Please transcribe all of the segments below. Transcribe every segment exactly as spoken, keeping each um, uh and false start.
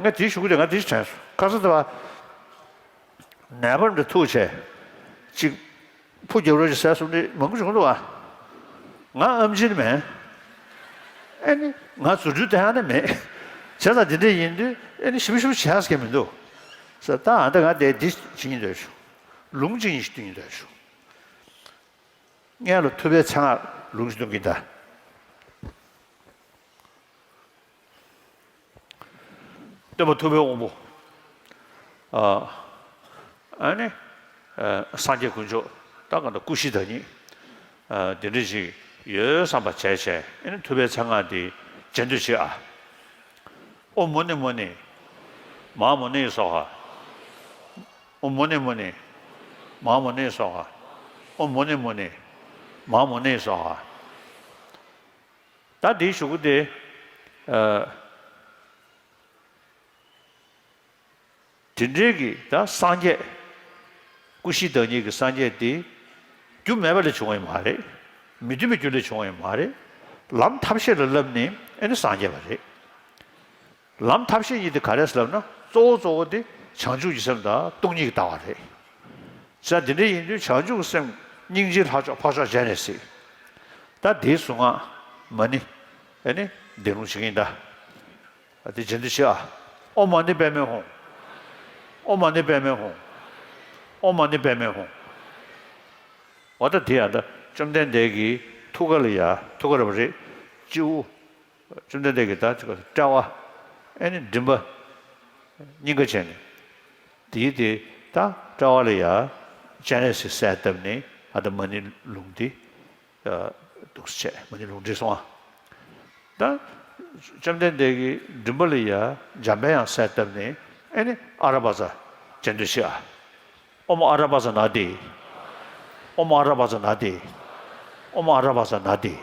ང་དེ་ཞུ་གི་རེད། ང་དེ་ཞིག་དྲན་སོང་། ཁ་སང་དེ་བ་ནད་པ་འདྲ་ཐུག་བྱས་ཅིག་ཕུ་རྒྱབ་རོགས་ཅིག་ཟེར་གསུངས་དེ་མང་པོ་བྱུང་འདུག་བ། ང་ཨམ་ཆི་ནི་མེད། ཨེ་ནི་ང་རྫུ་འཕྲུལ་ལྡན་ཡང་ནི་མེད། བྱས་ཙང་དེ་འདྲ་ཡིན་དུས་ཨེ་ནི་ཞིབ་ཞིབ་བྱས་ཀྱི་མི་འདུག་ཟེར། ད་ཨ་ད་ང་དེ་འདི་བྱེད་ཀྱི་འདོད་བྱུང་། ལུང་ཅིག་ཡིན་ཞིག་སྟོན་གྱི་འདོད་བྱུང་། སྔོན་ལ་ཐུབ་པའི་མཚན་སྔགས་ལུང་ཞིག་སྟོན་གྱི་ད། སྟོན་པ་ཐུབ་པའི་དབང་པོ། ཨ་ནི་སངས་རྒྱས་དཀོན་མཆོག་ད་ག་འདྲ་སྐུ་བཞི་བདག་ཉིད་དེ་འདྲ་ཞིག་ཡོད་བསམ་པ་བྱས་བྱས། ཨ་ནི་ཐུབ་པའི་མཚན་སྔགས་འདི་རྗེས་ཟློས་བྱེད་ཨ། ཨོཾ་མུ་ནེ་མུ་ནེ་མ་ཧཱ་མུ་ནེ་སྭཱ་ཧཱ། ཨོཾ་མུ་ནེ་མུ་ནེ་མ་ཧཱ་མུ་ནེ་སྭཱ་ཧཱ། ཨོཾ་མུ་ནེ་མུ་ནེ་མ་ཧཱ་མུ་ནེ་སྭཱ་ཧཱ། ད་འདིའི་གཞུག་གུ་དེ། ཨ། དེ་འདྲའི་གི་ད་སངས་རྒྱས། སྐུ་བཞི་བདག་ཉིད་ཀྱི་སངས་རྒྱས་དེ། རྒྱུ་མེད་པ་ལས་བྱུང་བ་ཡང་མ་རེད། མི་མཐུན་པའི་རྒྱུ་ལས་བྱུང་བ་ཡང་མ་རེད། ལམ་ཐབས་ཤེས་ལ་བསླབས་ནས་ཨེ་ནི་སངས་རྒྱས་པ་རེད། ལམ་ཐབས་ཤེས་གཉིས་དེ་ག་རེ་ཟེར་ལབ་ན། གཙོ་བོ་གཙོ་བོ་དེ་བྱང་ཆུབ་ཀྱི་སེམས་དང་སྟོང་ཉིད་ཀྱི་ལྟ་བ་རེད། ཟེར། དེ་འདྲ་ཡིན་དུས་བྱང་ཆུབ་ཀྱི་སེམས་སྙིང་རྗེའི་ལྷ་མཆོག་འཕགས་མཆོག་སྤྱན་རས་གཟིགས། ད་དེའི་གཟུངས་སྔགས་མ་ཎི་ཨེ་ནི་འདོན་ལུང་བྱེད་ཀྱི་ཡིན་ད། ཨ་དེ་རྗེས་ཟློས་བྱེད་ཨ། ཨོཾ་མ་ཎི་པདྨེ་ཧཱུྃ། ཨོཾ་མ་ཎི་པདྨེ་ཧཱུྃ། ཨོཾ་མ་ཎི་པདྨེ་ཧཱུྃ། འོ་ད་དེ་ཡང་ད་བཅོམ་ལྡན་འདས་ཀྱི་ཐུགས་ཀ་ལ་ཡ། ཐུགས་ཀ་རེད་པ་རེད། སྤྱི་བོ། བཅོམ་ལྡན་འདས་ཀྱི་ད་ཅིག་དཔྲལ་བ། ཨེ་ནི་མགྲིན་པ། སྙིང་ག་བྱས་ནས། དེའི་དེ་ད་དཔྲལ་བ་ལ་ཡ། སྤྱན་རས་གཟིགས་གསལ་བཏབ་ནས་ཨ་ད་མ་ཎི་ལུང་དེ། འདུག་སེ་བྱས་མ་ཎི་ལུང་བསྒྲིགས་སོང་ཨ། ད་བཅོམ་ལྡན་འདས་ཀྱི་མགྲིན་པ་ལ་ཡ་འཇམ་དཔལ་དབྱངས་གསལ་བཏབ་ནས་ཨེ་ནི་ཨ་ར་པ་ཙ་རྗེས་ཟློས་བྱེད་ཨ། ཨོཾ་ཨ་ར་པ་ཙ་ན་དྷཱིཿ། ཨོཾ་ཨ་ར་པ་ཙ་ན་དྷཱིཿ། ཨོཾ་ཨ་ར་པ་ཙ་ན་དྷཱིཿ།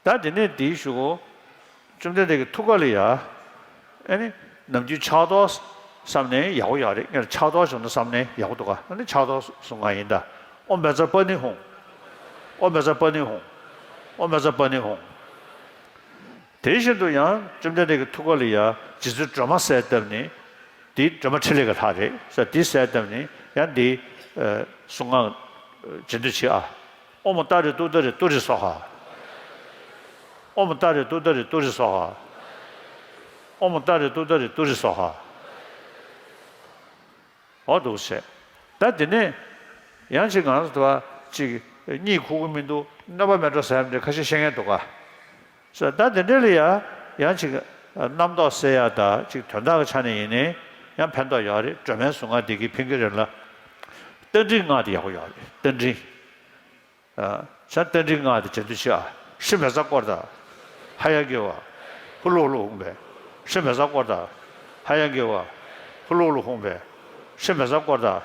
ད་དེ་ནས་དེའི་གཞུག་གུ། བཅོམ་ལྡན་འདས་ཀྱི་ཐུགས་ཀ་ལ་ཡ། ཨེ་ནི། ནམ་རྒྱུན་ཕྱག་རྡོར་བསམ་ནས་ཡག་པོ་ཡོད་རེད། ངས་ཕྱག་རྡོར་བྱུང་ན་བསམ་ནས་ཡག་པོ་འདུག་ག་ཨ་ནི་ཕྱག་རྡོར་གཟུངས་སྔགས་ཡིན་ད། ཨོཾ་བཛྲ་པཱ་ཎི་ཧཱུྃ། ཨོཾ་བཛྲ་པཱ་ཎི་ཧཱུྃ། ཨོཾ་བཛྲ་པཱ་ཎི་ཧཱུྃ། དེ་བཞིན་དུ་ཡང་བཅོམ་ལྡན་འདས་ཀྱི་ཐུགས་ཀ་ལ་ཡ་རྗེ་བཙུན་སྒྲོལ་མ་གསལ་བཏབ་ནས། དེ་སྒྲོལ་མ་ཕྲིན་ལས་ཀྱི་ལྷ་རེད་ཟེར། དེ་གསལ་བཏབ་ནས་ཡང་དེ། ཨ། གཟུངས་སྔགས་རྗེས་ཟློས་བྱེད་ཨ། ཨོཾ་ཏཱ་རེ་ཏུཏྟཱ་རེ་ཏུ་རེ་སྭཱ་ཧཱ། ཨོཾ་ཏཱ་རེ་ཏུཏྟཱ་རེ་ཏུ་རེ་སྭཱ་ཧཱ། ཨོཾ་ཏཱ་རེ་ཏུཏྟཱ་རེ་ཏུ་རེ་སྭཱ་ཧཱ། འོ་འདུག་བྱས། ད་དེ་ནས་ཡང་ཅིག་ང་ཚོ་ད་ཅིག་གཉིད་ཁུག་གི་མི་འདུག་གནོད་པ་མེད་འགྲོ་ཟེར་ཡ་འདྲ་ཁ་ཤས་བཤད་མཁན་འདུག་ག་ཟེར། ད་དེ་འདྲ་ལ་ཡ་ཡང་ཅིག་རྣམ་རྟོག་སེལ་ཡ་ད་ཅིག་དོན་དག་གི་ཆ་ནས་ཡིན་ནའི་ཡང་ཕན་ཐོགས་ཡོད་རེད། སྒྲོལ་མའི་གཟུངས་སྔགས་འདི་གིས་ཕན་གྱི་རེད་ལ། རྟ་མགྲིན་སྔགས་དེ་ཡག་པོ་ཡོད་རེད། རྟ་མགྲིན། ཨ། ས་རྟ་མགྲིན་སྔགས་དེ་རྗེས་ཟློས་བྱེད་ཨ། ཧྲཱིཿབཛྲ་ཀཱུརྟ། ཧ་ཡ་གི་ཝ། ཧུ་ལུ་ཧུ་ལུ་ཧཱུྃ་ཕཊ། ཧྲཱིཿབཛྲ་ཀཱུརྟ། ཧ་ཡ་གི་ཝ། ཧུ་ལུ་ཧུ་ལུ་ཧཱུྃ་ཕཊ། ཧྲཱིཿབཛྲ་ཀཱུརྟ།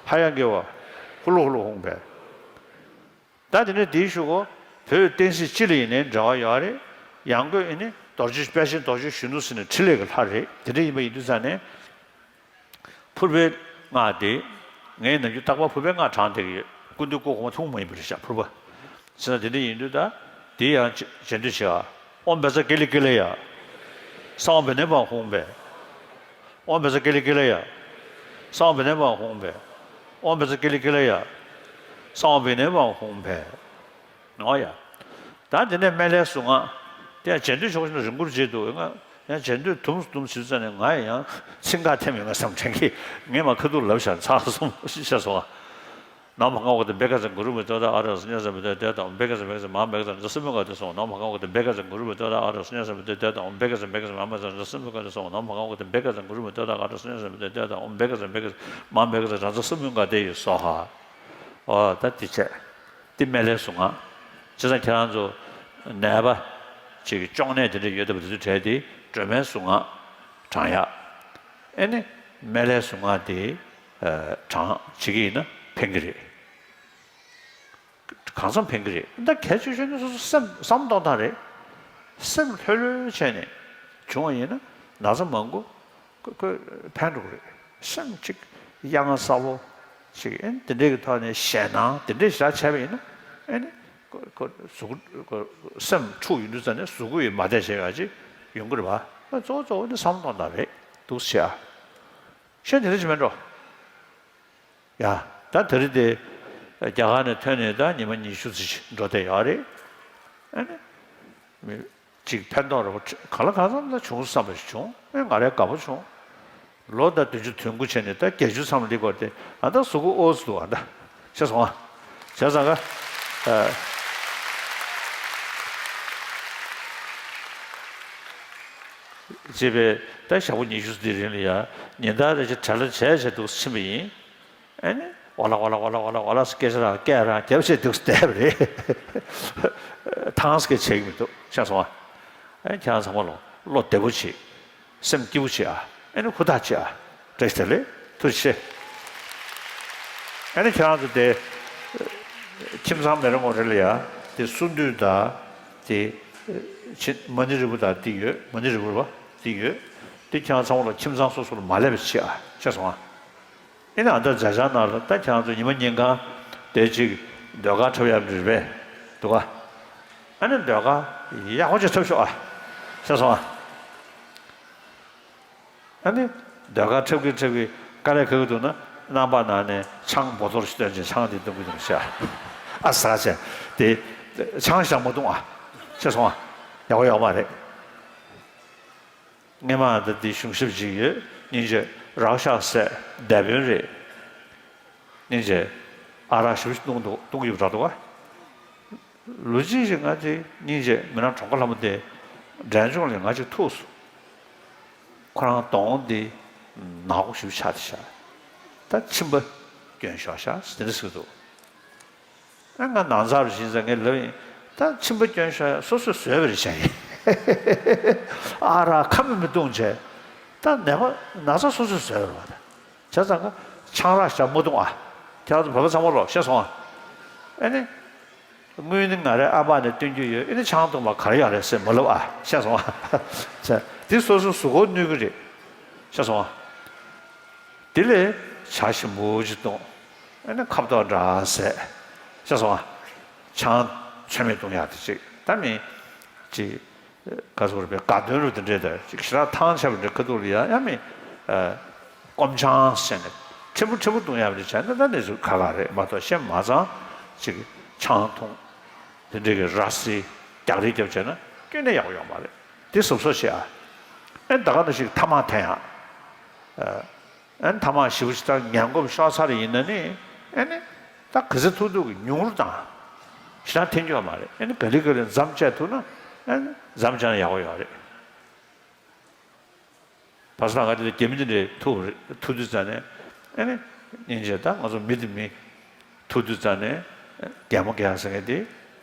ཧ་ཡ་གི་ཝ། ཧུ་ལུ་ཧུ་ལུ་ཧཱུྃ་ཕཊ། ད་དེ་ནས་དེའི་གཞུག་གུ་བོད་བསྟན་སྲིད་སྤྱི་ལ་ཡིན་ནའི་འབྲེལ་བ་ཡོད་རེད། ཡང་སྒོས་ཨེ་ནི་རྡོ་རྗེ་དཔལ་ཆེན་རྡོ་རྗེ་གཞོན་ནུ་ཟེར་ནས་ཕྲིན་ལས་ཀྱི་ལྷ་རེད། དེ་འདྲ་ཡིན་པ་ཡིན་དུས་ཙང་ནས། ཕུར་པའི་སྔགས་དེ། ངས་ནམ་རྒྱུན་རྟག་པར་ཕུར་པའི་སྔགས་བགྲངས་བསྡད་ཀྱི་ཡོད། སྐུ་མདུན་སྐུ་གོང་མ་ཐུན་མོང་མ་ཡིན་པ་རེད་ཤག་ཕུར་པ། ཟེར་ན་དེ་འདྲ་ཡིན་དུས་ད། དེ་ཡང་རྗེས་ཟློས་བྱེད་ཨ། ཨོཾ་བཛྲ་ཀཱི་ལི་ཀཱི་ལ་ཡ། སྭཱ་ཧཱ་བི་ནེ་བྷ་ཧཱུྃ་ཕཊ། ཨོཾ་བཛྲ་ཀཱི་ལི་ཀཱི་ལ་ཡ། སྭཱ་ཧཱ་བི་ནེ་བྷ་ཧཱུྃ་ཕཊ། ཨོཾ་བཛྲ་ཀཱི་ལི་ཀཱི་ལ་ཡ། སྭཱ་ཧཱ་བི་ནེ་བྷ་ཧཱུྃ་ཕཊ། འོ་ཡ། ད་དེ་ནས་སྨན་བླའི་གཟུངས་སྔགས། དེ་ཡང་རྗེས་ཟློས་ཆོག་ཤིན་ཏུ་རིང་པོར་བྱེད་འདུག་ང་ཡང་རྗེས་ཟློས་དུམ་དུམ་བྱེད་ཙང་ནས་ང་ཡང་ཚིག་འགག་ཐེབས་མེད་ང་བསམ་དྲན་གི། ངས་མ་ཁ་ཐུག་ལབ་བཞག་ཚར་སོང་ཤེས་སོང་ཨ། ན་མོ་ཧ་ག་ཏེ་བྷེ་ཀ་ཙ་གུ་རུ་བེ་ཏོ་ཏ་ཨ་ར་སུ་ཉ་ས་བེ་ཏོ་ཏེ་ཏ་ཨོམ་བྷེ་ཀ་ཙ་བྷེ་ཀ་ཙ་མ་བྷེ་ཀ་ཙ་ར་ཛ་སུ་མུ་ག་ཏེ་སོང་། ན་མོ་ཧ་ག་ཏེ་བྷེ་ཀ་ཙ་གུ་རུ་བེ་ཏོ་ཏ་ཨ་ར་སུ་ཉ་ས་བེ་ཏོ་ཏེ་ཏ་ཨོམ་བྷེ་ཀ་ཙ་བྷེ་ཀ་ཙ་མ་བྷེ་ཀ་ཙ་ར་ཛ་སུ་མུ་ག་ཏེ་སོང་། ན་མོ་ཧ་ག་ཏེ་བྷེ་ཀ་ཙ་གུ་རུ་བེ་ཏོ་ཏ་ཨ་ར་སུ་ཉ་ས་བེ་ཏོ་ཏེ་ཏ་ཨོམ་བྷེ་ཀ་ཙ་བྷེ་ཀ་ཙ་མ་བྷེ་ཀ་ཙ་ར་ཛ་སུ་མུ་ག་ཏེ་ཡི་སྭཱ་ཧཱ། ཨོ་ད་དེ་བྱས། དེ་སྨན་བླའི་གཟུངས་སྔགས། བྱས་ཙང་ཁྱེད་རང་ཚོ་ནད་པ་ཅིག་གི་གཅོང་ནད་དེ་འདྲ་ཡོད་བསྡད་པ་དེ་ཚོའི་གྲས་དེ་སྒྲོལ་མའི་གཟུངས་སྔགས་བགྲང་ཡག་ཨེ་ནི་སྨན་བླའི་གཟུངས་སྔགས་དེ་ཨ་བགྲང་བྱེད་ཀྱི་ཡིན་ན་ཕན་གྱི་རེད། གང་འཚམ་ཕན་གྱི་རེད། ད་གལ་ཆེ་ཤོས་ནི་སོ་སོ་སེམས་བསམ་གཏོང་སྟངས་རེད། སེམས་ལྷོད་ལྷོད་བྱས་ནས་བྱུང་བ་ཡིན་ན་ན་ཚ་མང་པོ་ཁོ་ཁོ་ཕན་འགྲོ་གི་རེད། སེམས་གཅིག་གཡང་ས་པོ་ཅིག་ཨེ་ནི་དེ་འདྲའི་གི་ཐོག་ནས་ཞེད་སྣང་དེ་འདྲའི་ཞིག་བྱས་པ་ཡིན་ན་ཨེ་ནི་ཁོ་ཁོ་གཟུགས་ཁོ་སེམས་འཁྲུག་ཡོང་དུས་ཙམ་ནས་གཟུགས་པོ་ཡི་མ་བདེ་བྱེད་ཡག་ཅིག་ཡོང་གི་རེད་པ། གཙོ་བོ་གཙོ་བོ་ནི་བསམ་བློ་གཏོང་སྟངས་རེད་འདུག་ཟེར་ཡ། གཞན་དེ་འདྲ་ཅིག་མེད་འགྲོ། ཡ། ད་དེ་རིང་དེ་རྒྱ་གར་ནས་ཐོན་ནས་ད་ཉི་མ་ཉི་ཤུ་ཙམ་ཞིག་འགྲོ་བསྡད་ཡོད་རེད། ཨ་ནི། མི་གཅིག་ཕན་ཐོགས་རེ་བ་ག་ལ་གང་འཚམ་ད་བྱུང་བསམ་པ་ཞིག་བྱུང་། ཨེ་ང་རའི་དགའ་པོ་བྱུང་། ལོ་ད་བདུན་ཅུ་དོན་དགུ་བྱས་ནས་ད་བརྒྱད་ཅུ་མཚམས་སླེབས་པ་དེ་ཨ་ད་གཟུགས་པོ་ཨོ་ཙི་འདུག་ཨ་ད་ཤེས་སོང་ཨ། བྱས་ཙང་ཀ་ཨ། ཅེས་པའི་ད་ཞག་པོ་ཉི་ཤུ་འདི་རིང་ལ་ཡ་ཉིན་ལྟར་རེ་བཞིན་བྲེལ་བ་བྱས་བྱས་འདུག་ཕྱིན་པ་ཡིན། ཨ་ནི། ཝ་ལ་ཝ་ལ་ཝ་ལ་ཝ་ལ་ཝ་ལ་སྐད་ཆ་རང་སྐད་རང་རྒྱབ་བྱས་འདུག་བསྡད་པ་རེད། ཐང་སྐད་བྱེད་ཀྱི་མི་འདུག་ཤེས་སོང་ཨ། ཨ་ནི་ཁྱེད་རང་ཚང་མ་ལ་བློ་བདེ་པོ་བྱེད། སེམས་སྐྱིད་པོ་བྱེད་ཨ། ཨ་ནི་ཧུར་ཐག་བྱེད་ཨ། བཀྲ་ཤིས་བདེ་ལེགས། ཐུགས་རྗེ་ཆེ། ཨ་ནི་ཁྱེད་རང་ཚོ་དེ་ཁྱིམ་ཚང་མི་རེ་ངོ་རེ་ལ་ཡ་དེ་གསུང་དུས་དང་དེ་ཕྱི་མ་ཎི་རིལ་བུ་དང་དེ་ཡོད། མ་ཎི་རིལ་བུ་རེད་པ་དེ་ཡོད། དེ་ཁྱེད་རང་ཚང་མ་ལ་ཁྱིམ་ཚང་སོ་སོ་ལ་མ་སླེབས་པ་བྱེད་ཨ། ཤེས་སོང་ཨ། ཨེ་ནི་ཨ་ད་མཛད་འཆར་ནང་ལ་ད་ཁྱེད་རང་ཚོ་ཉི་མ་ཉིན་གང་དེ་ཅིག་ཟློས་གར་འཁྲབ་ཡག་རེད་པས་འདུག་ག་ཨ་ནི་ཟློས་གར་ཡག་པོ་ཅིག་འཁྲབ་ཤོག་ཨ། ཤེས་སོང་ཨ། ཨ་ནི་ཟློས་གར་འཁྲབ་ཀྱི་འཁྲབ་ཀྱི་དཀའ་ལས་ཁག་གི་འདུག་ན་རྣམ་པ་ནང་ནས་ཆང་བོ་ཏོར་ཞིག་བཏོན་བྱས་ཆང་དེ་འཐུང་གི་འདུག་ཤག་ཨ་ཟ་བྱས་དེ་ཆང་ཞག་མ་འཐུང་ཨ། ཤེས་སོང་ཨ། ཡག་པོ་ཡོད་མ་རེད། སྔས་མ་ད་འདི་གཞུང་ཞབས་ཅིག་ཡོད། སྙིང་རྗེ་རག་ཤག་ཟེར་སྡེ་དཔོན་རེད། སྙིང་རྗེ་ཨ་རག་ཞིབ་གཏོང་འདུག་གཏོང་གི་ཡོད་པ་འདྲ་འདུག་བ། ལོ་གཅིག་རིང་ང་དེ་སྙིང་རྗེ་མི་ནག་གྲོང་ཁ་ལྷ་མོ་དེ་འབྲས་ལྗོངས་ལ་ང་ཅིག་ཐུག་སོང་། ཁོ་རང་གདོང་འདི་ནག་པོ་ཞིག་ཆགས་ཏེ་ཤག་ད་མཆིན་པ་སྐྱོན་ཤོར་ཤག་དེ་འདྲ་ཟེར་གི་འདུག་ཨ་ང་ནང་ཚར་བཞིན་ཙང་ངས་ལབ་ཡིན། ད་མཆིན་པ་སྐྱོན་ཤོར་ཡ་སོ་སོས་བཟོས་པ་རེད་བྱ་ཡིན། ཨ་རག་ཁ་མི་མི་བཏུང་བྱས། ད་ནད་པ་ན་ཚ་སོ་སོས་བཟོས་པ་རེད་བ། ད་བྱས་ཙང་ཀ་ཆང་རག་ཞག་མ་བཏུང་ཨ། ཁྱེད་རང་ཚོ་བོད་པ་ཚང་མ་ལོ་ཤེས་སོང་ཨ། ཨ་ནི། དངུལ་ནི་ང་རའི་ཨ་ཕ་ནས་བཏོན་རྒྱུ་ཡོད། ཨ་ནི་ཆང་བཏུང་བ་ག་རེ་ཡོད་རེད་ཟེར་མ་ལབ་ཨ། ཤེས་སོང་ཨ། བྱས་འདི་སོ་སོའི་གཟུགས་པོར་གནོད་ཀྱི་རེད། ཤེས་སོང་ཨ། དེ་ལས་ཇ་ཞིམ་པོ་ཅིག་བཏུང་། ཨ་ནི་ཁ་བཏོག་འདྲ་ཟས། ཤེས་སོང་ཨ། ཆང་ཚོད་མེད་བཏུང་ཡག་དེ་ཅིག་ད་མི་ཅིག་ག་ཚོད་རེད་པས། དགའ་སྟོན་རུ་དེ་འདྲས་དང་ཅིག་ཞེ་དྲག་ཐང་ཆད་པ་འདྲ་ཁ་ཐུག་ལ་ཡ་ཡ་མི་སྐོམ་ཆང་ཟེར་ནས་ཕྲན་བུ་ཕྲན་བུ་བཏུང་ཡག་རེད་བྱས་ན་ད་གནས་ཚུལ་ཁག་ཁག་རེད་མ་གཏོགས་གཞན་མ་ཚང་ཅིག་ཆང་འཐུང་དེ་འདྲས་ཀྱི་ར་བཟི་རྒྱག་རེས་རྒྱབ་བྱས་ན་སྐྱོན་ནས་ཡག་པོ་ཡོད་མ་རེད། དེ་གཟབ་གཟབ་བྱེད་ཨ། ཨེ་ད་ག་ནང་བཞིན་ཐ་མག་འཐེན་ཡག་ཨ་ནི་ཐ་མག་ཞེ་པོ་ཅིག་ད་ངན་གོམས་ཤོར་ཚར་ཡིན་ན་ནི་ཨ་ནི་ད་ག་ཚོད་ཐུབ་ཐུབ་ཀྱི་ཉུང་རུ་བཏང་། ཞེ་དྲག་འཐེན་རྒྱུ་ཡོད་མ་རེད། ཨ་ནི་ག་ལེ་ག་ལེ་མཚམས་བཅད་ཐུབ་ན་ཨ་ནི་མཚམས་བཅད་ན་ཡག་པོ་ཡོད་རེད། བར་སྐབས་ང་དེ་ལ་རྒྱ་མི་དེ་འདྲས་ཐུག་རེད། ཐུག་དུས་ཙ་ནས་ཨ་ནི་སྙིང་རྗེ་ད་ང་ཚོ་མི་དེ་མི། ཐུག་དུས་ཙ་ནས་གད་མོ་བགད་ཟེར་མཁན་དེ་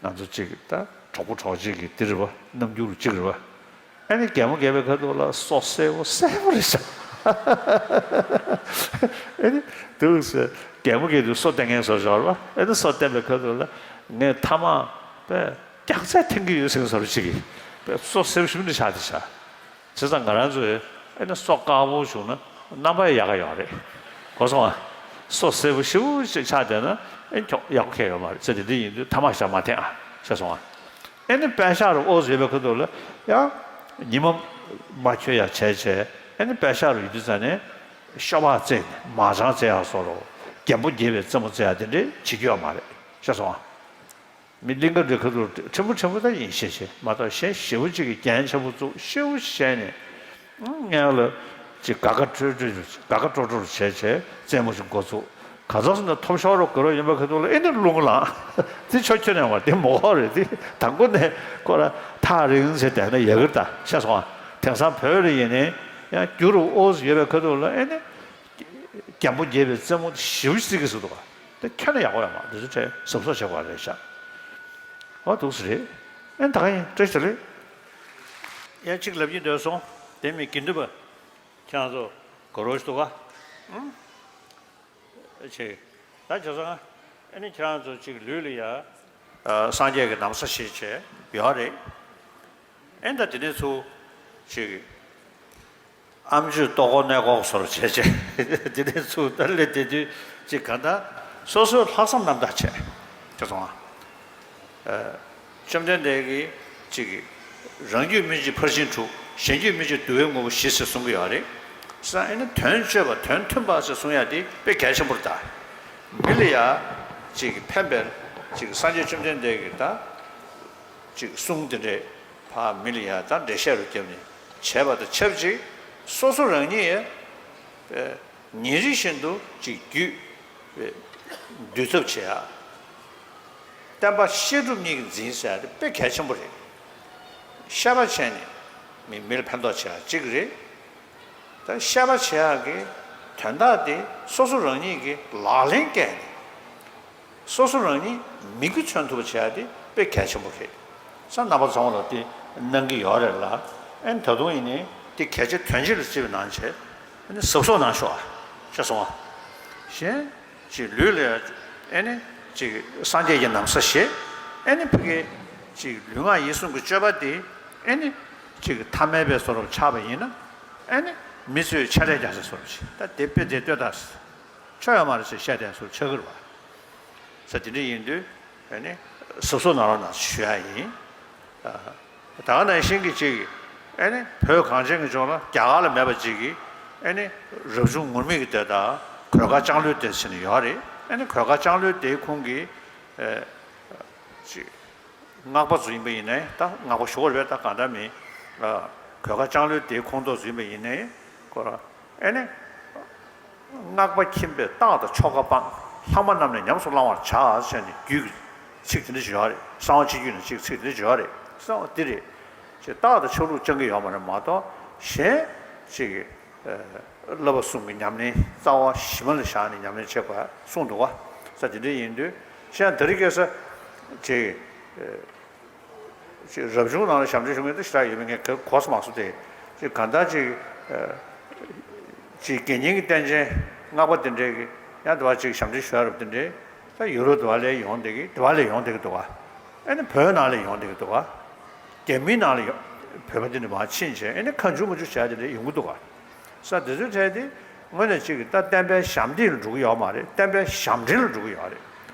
ང་ཚོ་གཅིག་ད་གྲོགས་པོ་གྲོགས་མཆེད་ཀྱི་དེ་རེད་པ། རྣམ་འགྱུར་གཅིག་རེད་པ། ཨ་ནི་གད་མོ་བགད་པའི་ཁ་ཐུག་ལ་སོ་སེར་པོ་སེར་པོ་རེད་ཤག་ཨ་ནི་འདུག་ཟེར་གད་མོ་བགད་དུས་སོ་བསྟན་མཁན་བཟོ་ཞོར་བ། ཨ་ནི་སོ་བསྟན་པའི་ཁ་ཐུག་ལ་ངས་ཐ་མག་པས་སྐྱག་རྫས་འཐེན་གྱི་ཡོད་ཟེར་མཁན་བཟོ་འདྲ་ཅིག་གིས་པས་སོ་སེར་པོ་ཞིག་མི་འདྲ་ཆགས་བསྡད་ཤག་བྱས་ཙང་ང་རང་ཚོས་ཨེ་ན་སོ་དཀར་པོ་བྱུང་ན་རྣམ་པ་ཡག་ག་ཡོད་རེད། གོ་སོང་ཨ། སོ་སེར་པོ་ཞེ་པོ་ཅིག་ཆགས་བསྡད་ན་ཨེ་ཁྱོ་ཡག་པོ་ཁེལ་ཡོད་མ་རེད། ཚེ་འདི་འདི་ཡིན་དུས་ཐ་མག་ཞག་མ་འཐེན་ཨ། ཤེས་སོང་ཨ། ཨེ་ནི་པད་ཤག་རུ་ཨོ་ཟེར་བའི་ཁ་ཐུག་ལ་ཡང་ཉི་མ་མ་འཁྱོལ་ཡག་བྱས་བྱས་ཨེ་ནི་པད་ཤག་རུ་ཡོད་དུས་ཙ་ནས་ཤོ་སྦག་རྩེས་ནས་མ་ཅང་རྩེ་ཡག་བཟོ་རོགས། རྒན་པོ་རྒས་པའི་རྩེད་མོ་རྩེ་ཡག་དེ་འདྲས་བྱེད་རྒྱུ་ཡོད་མ་རེད། ཤེས་སོང་ཨ། མི་གླིང་ག་འདྲའི་ཁ་ཐུག་ཕྲན་བུ་ཕྲན་བུ་ད་ཡིན་ཤེས་ཤེས་མ་གཏོགས་གཞན་ཞེ་པོ་གཅིག་གིས་རྒྱན་ཆེན་པོ་བཙུགས་ཞེ་པོ་བྱས་ནས་ཨང་ངས་ལ་ཅིག་དགའ་དགའ་སྤྲོ་སྤྲོ་དགའ་དགའ་སྤྲོ་སྤྲོ་བྱས་བྱས་རྩེད་མོ་ཞིག་འགོ་བཙུགས། ག་ཚོད་སོང་ན་ཐོབ་ཤོར་རོ་དགོས་རོ་ཡིན་པའི་ཁ་ཐུག་ལ་ཨེ་ནི་རླུང་ལངས། དེ་ཆོ་ཁྱོད་ནས་བར་དེ་མོ་ཧོ་རེད། དེ་དང་པོ་ནས་ཁོ་ར་ཐག་རིང་ཟེར་བསྡད་ན་ཡག་གི་རེད་ད། ཤེས་སོང་ཨ། དེང་སང་བོད་རེ་ཡིན་ནའི་ཡང་རྒྱུ་རུ་ཨོ་ཟེར་ཡོད་པའི་ཁ་ཐུག་ལ་ཨེ་ནི། རྒན་པོ་རྒས་པའི་རྩེད་མོ་ཞེ་པོ་ཅིག་རྩེ་གི་ཟེར་འདུག་ག་དེ་ཁྱོན་ནས་ཡག་པོ་ཡོད་མ་རེད། དེ་ཚོ་གྲས་གཟབ་གཟབ་བྱེད་དགོས་རེད་ཤག་ཨོ་འདུག་སེ་རེད། ཨེ་ད་ག་ཡིན་བཀྲ་ཤིས་བདེ་ལེགས། ཡང་གཅིག་ལབ་ཀྱི་འདོད་སོང་། དེ་མིན་དགེ་འདུན་པ་ཁྱེད་རང་ཚོ་གོ་རོགས་ཤིག་འདུག་ག་ཨང་། ཆེ། ད་བྱས་ཙང་ཨེ་ནི་ཁྱེད་རང་ཚོ་གཅིག་ལུས་ལ་ཡ། ཨ་སངས་རྒྱས་ཀྱི་ན་བཟའ་བཞེས་བྱས་ཡོད་རེད། ཨེ་ད་དེ་ནས་ཚུར་ཅིག་ཨ་མཆོད་ལྟོ་གོས་གནས་སྐོར་བཟོ་འདྲ་བྱས་བྱས་དེ་ནས་ཚུར་ད་སླེབས་བསྡད་དུས་ཅིག་གང་ལྟར་སོ་སོའི་ལྷག་བསམ་རྣམ་དག་བྱས། དེ་སོང་ཨ། ཨ་བཅོམ་ལྡན་འདས་ཀྱིས་ཅིག་རང་རྒྱུད་སྨིན་བྱེད་ཕར་ཕྱིན་དྲུག་ གཞན་རྒྱུད་སྨིན་བྱེད་བསྡུ་བའི་དངོས་པོ་བཞི་ཟེར་གསུང་གི་ཡོད་རེད། ས་ཨེ་ནི་དོན་སྤྱོད་པ་དོན་མཐུན་པ་ཟེར་གསུང་ཡ་དེ་དཔེ་གལ་ཆེན་པོ་རེད་ད། མི་ལ་ཡ་ཅིག་ཕན་པའི་ཅིག་སངས་རྒྱས་བཅོམ་ལྡན་འདས་ཀྱི་ད་ཅིག་གསུང་དེ་འདྲས་ཕ་མི་ལ་ཡ་ད་འགྲེལ་བཤད་རུ་བརྒྱབ་ནས་བྱས་པ་དང་ཆབས་ཅིག་སོ་སོ་རང་ཉིད་ཡ། ཉིན་རེ་བཞིན་དུ་ཅིག་རྒྱུད་འདུལ་ཐབས་བྱེད་ཡ། བསྟན་པ་བཤད་སྒྲུབ་གཉིས་ཀྱི་འཛིན་ཟེར་ཡ་དེ་དཔེ་གལ་ཆེན་པོ་རེད། བཤད་པ་བྱས་ནས་མི་མི་ལ་ཕན་ཐོགས་བྱེད་ཡ་གཅིག་རེད། ད་བཤད་པ་བྱེད་ཡ་གི་དོན་དག་དེ་སོ་སོ་རང་ཉིད་ཀྱིས་ལག་ལེན་བཀལ་ནས། སོ་སོ་རང་ཉིད་མིག་དཔེ་མཚོན་ཐུབ་པ་བྱེད་ཡ་དེ་དཔེ་གལ་ཆེན་པོ་རེད། ས་རྣམ་པ་ཚང་མ་ལ་དེ་གནང་གི་ཡོད་རེད་ལ། ཨེ་ནི་ད་དུང་ཡིན་ནའི་དེ་གལ་ཆེ་དོན་ཆེ་ལ་བརྩི་བའི་ནང་བྱས། ཨེ་ནི་གཟབ་གཟབ་གནང་ཤོག་ཨ། ཤེས་སོང་ཨ། གཞན་ཅིག་ལུས་ལ་ཨེ་ནི་ཅིག་སངས་རྒྱས་ཀྱི་ན་བཟའ་བཞེས། ཨེ་ནི་ཕ་གི་ཅིག་ལུས་ངག་ཡིད་གསུམ་གྱི་སྤྱོད་པ་དེ་ཨེ་ནི་ཅིག་ཐ་མལ་པའི་བཟོ་འདྲ་ཆགས་པ་ཡིན་ན། ཨེ་ནི་མི་ཚོས་འཕྱ་ལད་རྒྱག་ས་བཟོ་འདྲ་ཞིག་ད་དེ་དཔེ་དེ་ལྟོས་དང་། ཆོ་ཡོད་མ་རེད་ཟེར་བཤད་བསྡད་སོ་ཆགས་ཀྱི་རེད་བ། ས་དེ་འདྲ་ཡིན་དུས་ཨེ་ནི་གཟབ་གཟབ་གནང་རོགས་གནང་ཞུ་ཡ་ཡིན། ད་ག་ནང་བཞིན་གྱི་ཅིག་ཨེ་ནི་བོད་གངས་ཅན་གྱི་ལྗོངས་ལ་རྒྱ་གར་ལ་མེད་པ་ཅིག་གིས་ཨེ་ནི་རབ་བྱུང་ངུར་སྨྲིག་གི་སྡེ་དང་གོས་དཀར་ལྕང་ལོའི་སྡེ་ཟེར་ནས་ཡོད་རེད། ཨེ་ནི་གོས་དཀར་ལྕང་ལོའི་སྡེའི་ཁོངས་ཀྱི་ཨེ་ཅིག་སྔགས་པ་ཚོ་ཡིན་པ་ཡིན་ནའི་ད་སྔགས་པ་ཞུ་དགོས་རེད་པས། ད་གང་འདྲ་མིན་གོས་དཀར་ལྕང་ལོའི་སྡེའི་ཁོངས་གཏོགས་ཚོ་ཡིན་པ་ཡིན་ནའི་ཁོ་རང་ཨེ་ནི། སྔགས་པ་ཁྱིམ་པས་རྟགས་དང་ཆོ་ག་སྤངས། ལྷག་མ་རྣམས་ནི་ཉམས་སུ་བླང་བར་བྱ་ཟེར་ནས་རྒྱུད་ཀྱི་ཚིག་དེ་འདྲ་ཞིག་ཡོད་རེད། གསང་བ་སྤྱི་རྒྱུད་ནས་ཅིག་ཚིག་དེ་འདྲ་ཞིག་ཡོད་རེད། གསང་བ་འདི་རེད། ཅེས་རྟགས་དང་ཆ་ལུགས་སྦྱང་གི་ཡོད་མ་རེད་མ་གཏོགས་གཞན་ཅིག་གི་བསླབ་པ་གསུམ་གྱི་ཉམས་ལེན་རྩ་བ་གཞི་མ་ལ་བཞག་ནས་ཉམས་ལེན་བྱེད་དགོས་གསུངས་འདུག་བ། ས་དེ་འདྲ་ཡིན་དུས་གཞན་དེ་རིང་ཁ་སང་ཅིག་ཅིག་རབ་བྱུང་ནང་ལ་ཞབས་འདྲེན་ཞུ་མཁན་དེ་ཞེ་དྲག་ཡོད་མེད་ངས་གོ་སོང་མ་སོང་སྟེ། ཅིག་གང་ལྟར་ཅིག་ཅིག་དགེ་བསྙེན་གྱི་རྟེན་ཅན་སྔགས་པ་དེ་འདྲས་ཀྱི་ཡང་དེ་བ་ཅིག་ཞབས་འདྲེན་ཞུ་ཡ་རབས་དེ་འདྲས་ད་ཡུ་རོབ་དེ་བ་ལས་ཡོང་བསྡད་ཀྱི་དེ་བ་ལས་ཡོང་བསྡད་ཀྱི་འདུག་བ། ཨེ་ནི་བོད་ནང་ལས་ཡོང་བསྡད་ཀྱི་འདུག་བ། རྒྱ་མིའི་ནང་ལ་ཡོང་བོད་པ་དེ་འདྲས་མར་ཕྱིན་བྱས་ཨེ་ནི་ཁ་མཇུག་མ་མཇུག་བྱས་དེ་འདྲས་ཡོང་གི་འདུག་བ། ས་དེ་ཚོའི་གྲས་དེ་དངོས་གནས་ཅིག་གི་ད་བསྟན་པའི་ཞབས་འདྲེན་ལ་འགྲོ་གི་ཡོད་མ་རེད། བསྟན་པའི་ཞབས་འདྲེན་ལ་འགྲོ་གི་ཡོད་རེད།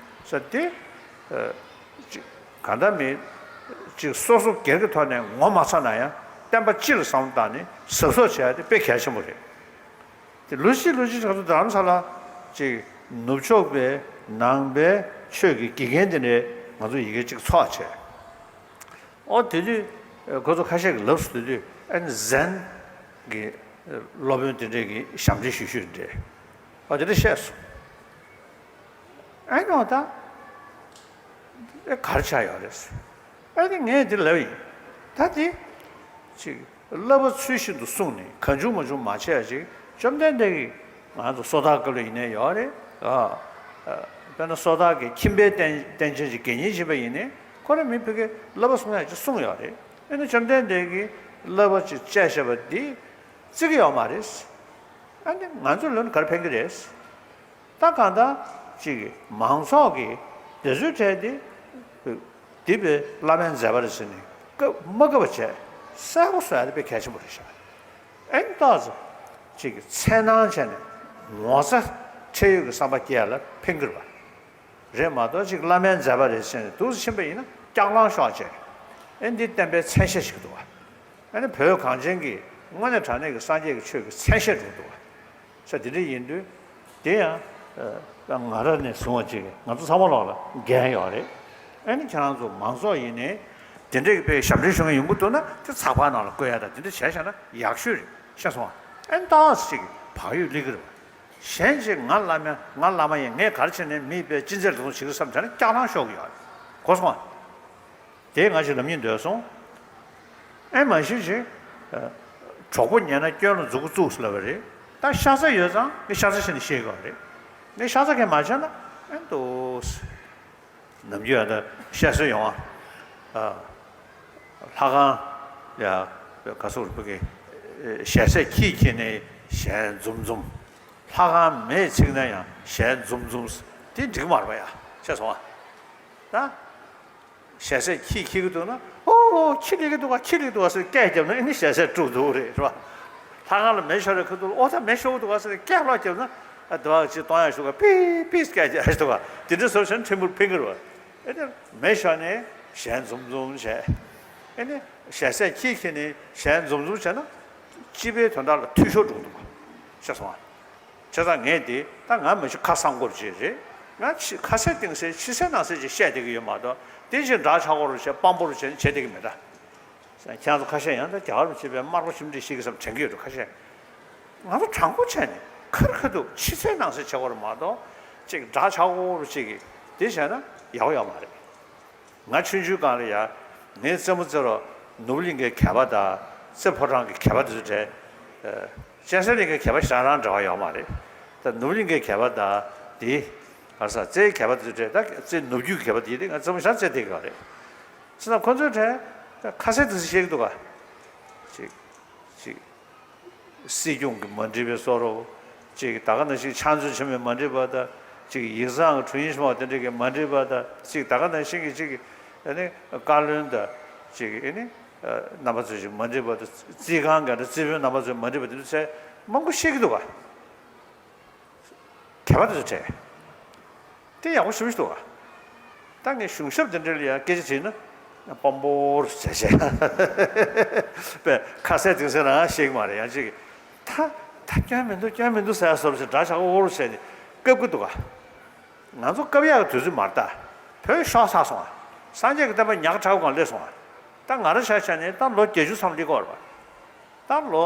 ས་དེ། ཅིག་གང་ལྟར་མིན། ཅིག་སོ་སོ་སྒེར་གྱི་ཐོག་ནས་ངོ་མ་ཚ་ན་ཡང་བསྟན་པ་སྤྱི་ལ་བསམ་བློ་བཏང་ནས་གཟབ་གཟབ་བྱས་ཏེ་དཔེ་གལ་ཆེན་པོ་རེད། དེ་ལོ་གཅིག་ལོ་གཅིག་ང་ཚོ་རྡ་རམ་ས་ལ་ཅིག་ནུབ་ཕྱོགས་པའི་ནང་པའི་ཆོས་ཀྱི་དགེ་རྒན་དེ་འདྲས་ང་ཚོ་ཡི་གེ་ཅིག་ཚོགས་བྱས། ཨོ་དེ་དུས་ཁོ་ཚོ་ཁ་ཤས་ཀྱིས་ལབ་སོང་། དེ་དུས་ཨན་ཟན་གྱི་སློབ་དཔོན་དེ་འདྲས་ཀྱི་ཞབས་འདྲེན་ཞུ་ཞུ་འདྲས། ཨོ་དེ་འདྲས་བཤད་སོང་། ཨེ་ནོ་ད། ཨེ་གར་ཆགས་ཡོད་རེད། ཨེ་ནི་ངས་འདི་ལབ་ཡིན། ད་དེ། ཅིག་བསླབ་པ་ཚུལ་བཞིན་དུ་བསྲུངས་ནས་གང་བྱུང་མང་བྱུང་མ་བྱས་ཅིག་བཅོམ་ལྡན་འདས་ཀྱིས་ང་ཚོ་སོ་ཐར་སྐབས་ལ་ཡིན་ནའི་ཡོད་རེད། ཨ། དཔེར་ན་སོ་ཐར་གྱི་ཁྱིམ་པའི་རྟེན་རྟེན་ཅན་ཅིག་དགེ་བསྙེན་བྱེད་པ་ཡིན་ནའི་ཁོ་རང་མི་ཕ་གིའི་བསླབ་པ་བསྲུང་ཡག་ཅིག་གསུངས་ཡོད་རེད། ཨེ་ནི་བཅོམ་ལྡན་འདས་ཀྱིས་བསླབ་པ་ཅིག་བཅས་བཞག་པ་འདི་བརྩི་གི་ཡོད་མ་རེད། ཨ་ནི་ང་ཚོ་ལོན་གར་ཕན་གི་རེད། ད་གང་ལྟར་ཅིག་མང་ཚོགས་ཀྱིས་དེ་ཚོའི་གྲས་དེ་འདི་པའི་བླ་མའི་མཛད་པ་རེད་ཟེར་ནས་སྐབས་མ་སྐབས་བྱས་གསལ་པོ་བཟོ་ཡ་དེ་དཔེ་གལ་ཆེན་པོ་རེད་ཤག་ཨེ་ནི་ཏོག་ཙམ་ཅིག་འཚེར་སྣང་བྱས་ནས་ངོ་ཚ་ཁྲེལ་ཡོད་ཀྱི་བསམ་པ་སྐྱེ་ཡ་ལ་ཕན་གི་རེད་པ། རེད་མ་གཏོགས་ཅིག་བླ་མའི་མཛད་པ་རེད་ཟེར་ནས་འདུག་སེ་ཕྱིན་པ་ཡིན་ན་སྐྱག་ལང་ཤོར་བྱས། ཨེ་འདི་བསྟན་པའི་མཚན་ཤས་ཤིག་འདུག་བ། ཨ་ནི་བོད་གངས་ཅན་གྱི་དངོས་གནས་དྲང་གནས་ཀྱི་སངས་རྒྱས་ཀྱི་ཆོས་ཀྱི་མཚན་ཤས་འགྲོ་འདུག་བ། ས་དེ་འདྲ་ཡིན་དུས་དེ་ཡང་ང་རང་ནས་བཟུང་བ་ཅིག་ང་ཚོ་ཚང་མ་ལོག་ལ་འགན་ཡོད་རེད། ཨ་ནི་ཁྱེད་རང་ཚོ་མང་ཚོགས་ཡིན་ནའི་དེ་འདྲའི་དཔེ་ཞབས་འདྲེན་ཞུ་མཁན་ཡོང་གི་འདུག་ན་དེ་ཚགས་པར་ནང་ལ་བཀོད་ཡ་དང་དེ་འདྲ་བྱས་བཞག་ན་ཡག་ཤོས་རེད་ཤེས་སོང་ཨ། ཨ་ནི་ཏོག་ཙམ་ཅིག་བག་ཡོད་སླེབས་ཀྱི་རེད་བ། གཞན་ཅིག་ང་བླ་མ་ང་བླ་མ་ཡིན་ངས་ག་རེ་བྱས་ནས་མིའི་དཔེ་ཅི་མཛད་ལུང་བྱེད་ཀྱི་བསམ་བྱས་ན་སྐྱག་ལང་ཤོར་གྱི་ཡོད་རེད། གོ་སོང་ཨ། དེ་ང་ཞིག་ལབ་སྙིང་འདོད་སོང་། ཨེ་མ་གཞི་ཞིག་གྲོགས་པོ་ཉན་ན་སྐྱོན་ལ་མཛུབ་གུ་བཙུགས་ལབ་པ་རེད། ད་ཤ་ཚ་ཡོད་ཙང་ངས་ཤ་ཚ་བྱས་ནས་བཤད་དགོས་པ་རེད། ངས་ཤ་ཚ་གས་མ་བྱས་ན་ཨེ་འདུག་ནམ་རྒྱུན་ཡང་ད་བཤད་སྲོལ་ཡོང་ཨ། ལྷ་ཁང་ཡ་ག་སོགས་རིག་པ་གི་ཞལ་ཟས་ཁྱིས་ཁྱེར་ནས་ཞལ་འཛུམ་འཛུམ། ལྷ་ཁང་མེས་ཚིག་ན་ཡང་ཞལ་འཛུམ་འཛུམ། དེ་འགྲིག་མ་རེད་པ་ཡ་ཤེས་སོང་ཨ། ད། ཞལ་ཟས་ཁྱིས་ཁྱེར་གྱི་འདུག་ན་ཨོ་ཨོ་ཁྱི་ལེགས་ཀྱི་འདུག་ག་ཁྱི་ལེགས་འདུག་ག་ཟེར་སྐད་བརྒྱབ་ན་ཨ་ནི་ཞལ་ཟས་དཀྲུགས་འདུག་རེད་རེད་བ། ལྷ་ཁང་ལ་མེ་ཤོར་རེ་ཁུ་འདུག་ཨོ་ད་མེ་ཤོར་གྱི་འདུག་ག་ཟེར་སྐད་ལོག་བརྒྱབ་ན་ཨ་དེ་བ་ཅིག་གཏོང་ཡག་ཞུ་ག་པི་པི་སྐད་རྒྱག་འདུག་ག་དེ་འདྲ་བཟོ་བྱས་ན་ཕྲན་བུ་ཕན་གྱི་རེད་བ། ཨ་ནི་མེ་ཤོར་ནས་ཞལ་འཛུམ་འཛུམ་བྱས། ཨ་ནི་ ཞལ་ཟས་ཁྱིས་ཁྱེར་ནས་ཞལ་འཛུམ་འཛུམ་བྱས་ན་སྤྱི་པའི་དོན་དག་ལ་འཐུས་ཤོར་འགྲོ་གི་འདུག་པ། ཤེས་སོང་ང་། བྱས་ཙང་ངས་འདི་ད་ང་མི་ཤི་ཁ་སང་སྐོར་ཅིག་རེད། ང་ཕྱི་ཁ་ཟས་གཏིང་ཟས་ཕྱི་ཟས་ནང་ཟས་ཅིག་བཤད་བསྡད་ཀྱི་ཡོད་མ་གཏོགས་དེ་བཞིན་འདྲ་ཆགས་སྐོར་བྱས་དཔང་པོ་རུ་བྱས་ནས་བྱེད་བསྡད་ཀྱི་མེད་ད། ཁྱེད་རང་ཚོ་ཁ་ཤས་ཡང་ད་རྒྱ་གར་བྱེད་པའི་དམར་པོ་ཞིམ་འདྲ་ཤེས་ཀྱི་བསམ་དྲན་གྱི་ཡོད་འགྲོ་ཁ་ཤས། ང་ཚོ་དྲང་པོ་བྱས་ནས་ཁ་རི་ཁ་ཐུག་ཕྱི་ཚེས་ནང་ཚེས་བྱེད་དགོས་རེད་མ་གཏོགས་ཅིག་འདྲ་ཆགས་སྐོར་ཅིག་གིས་དེ་བྱས་ན་ཡག་པོ་ཡོད་མ་རེད། ང་ཆུང་ཆུང་སྒང་ལ་ཡ་ངའི་རྩེད་མོ་རྩེ་རོགས་ནོར་བུ་གླིང་གའི་གད་པ་དང་རྩེ་ཕོ་བྲང་གི་གད་པ་དེ་ཚོ་བྲལ། གཅན་གཟན་གླིང་གའི་གད་པ་ཞེ་དྲག་རང་འབྲེལ་བ་ཡོད་མ་རེད། ད་ནོར་བུ་གླིང་གའི་གད་པ་དང་དེ་ག་ས་རྩེའི་གད་པ་དེ་ཚོ་བྲལ། ད་རྩེ་ནུབ་རྒྱུད་ཀྱི་གད་པ་དེ་དེ་ང་རྩེད་མོ་ཞེ་དྲག་རྩེ་བསྡད་ཀྱི་ཡོད་རེད། བྱས་ཙང་ཁོ་ཚོའི་གྲས་ཁ་གསལ་དུ་བཤད་ཀྱི་འདུག་ག་ཅིག་ཅིག་སྲིད་སྐྱོང་གི་མ་འགྲིག་པའི་བཟོ་འདྲ། ཅིག་ད་ག་ནང་བཞིན་ཕྱག་མཛོད་ཆེན་མོའི་མ་འགྲིག་པ་དང་། ཅིག་ཡིག་ཚང་གི་དྲུང་ཡིག་ཆེན་མོ་དེ་འདྲ་གི་མ་འགྲིག་པ་དང་། ཅིག་ད་ག་ནང་བཞིན་གྱི་ཅིག་ཨ་ནི་བཀའ་བློན་དང་། ཅིག་ཨ་ནི་རྣམ་པ་ཚོས་ཅིག་མ་འགྲིག་པ་དང་། རྩིས་ཁང་གི་རྩིས་དཔོན་རྣམ་པ་ཚོས་མ་འགྲིག་པ་དེ་འདྲ་ཚོ་མང་པོ་བཤད་ཀྱི་འདུག་ག་གད་པ་དེ་ཚོ་བྲལ། དེ་ཡག་པོ་ཞེ་པོ་ཞིག་འདུག་ག་ད་ངས་གཞུང་ཞབས་དེ་འདྲ་ལ་ཡང་སྐད་ཆ་དྲིས་ན་དཔང་པོ་རུ་བྱས་བྱས་པས་ཁ་གསལ་གཏིང་གསལ་རང་བཤད་ཀྱི་མ་རེད། ཡང་ཅིག་ད་ད་སྐྱོན་མི་འདུག་སྐྱོན་མི་འདུག་ཟེར་བཟོ་འདྲ་ཞིག་འདྲ་ཆགས་འོ་རུ་བྱས་ནས་བཀབ་ཀྱི་འདུག་ག་ང་ཚོ་བཀབ་ཡག་གི་དུས་ཚོད་མ་རེད་ད། བོད་ཤོར་ཚར་སོང་ང་། སངས་རྒྱས་ཀྱི་བསྟན་པ་ཉག་ཕྲ་བོ་སྒང་སླེབས་སོང་ང་། ད་ང་རང་ཆ་བཞག་ནས་ད་ལོ་བརྒྱད་ཅུ་ཙམ་སླེབས་ཀྱི་ཡོད་རེད་པ། ད་ལོ་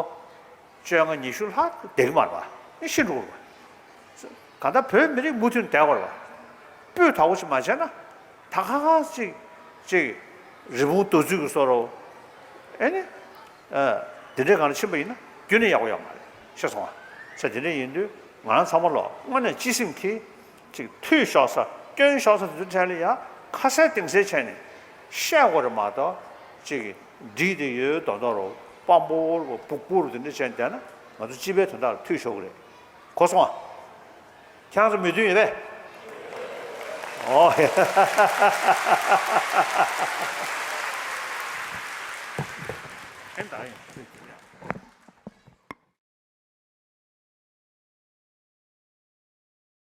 བཅོ་ལྔ་ཉི་ཤུ་ལྷག་བསྡད་ཀྱི་མ་རེད་པ། ཨེ་ཤི་འགྲོ་གི་རེད་པ། གང་ལྟར་བོད་མི་རིགས་མུ་མཐུད་བསྡད་དགོས་རེད་པ། སྤུས་དག་པོ་ཞིག་མ་བྱས་ན་ད་ཁ་ཁ་ཅིག་ཅིག་རི་བོང་རྡོ་བརྫུས་ཀྱི་བཟོ་འདྲ། ཨེ་ནི། ཨ། དེ་འདྲའི་སྒང་ལ་ཕྱིན་པ་ཡིན་ན་རྒྱུན་ནས་ཡག་པོ་ཡོད་མ་རེད། ཤེས་སོང་ང་། ས་དེ་འདྲ་ཡིན་དུས་ང་རང་ཚང་མ་ལོ་དངོས་གནས་སྤྱི་སེམས་ཀྱིས་ཅིག་འཐུས་ཤོར་ས་སྐྱོན་ཤོར་ས་དེ་ཚོའི་གྲས་ལ་ཡ་ཁ་གསལ་གཏིང་གསལ་བྱས་ནས་བཤད་དགོས་རེད་མ་གཏོགས་ཅིག་འགྲིག་དེ་ཡོད་མདོག་མདོག་རུ་དཔང་པོ་རུ་སྦུག་སྦུག་རུ་དེ་འདྲ་བྱས་ནས་བསྡད་ན་ང་ཚོ་སྤྱི་པའི་དོན་དག་ལ་འཐུས་ཤོར་གི་རེད། གོ་སོང་ང་། ཁྱེད་རང་ཚོ་མོས་མཐུན་ཡོད་པས། ཨོ། ཨེ་ད་ཡིན།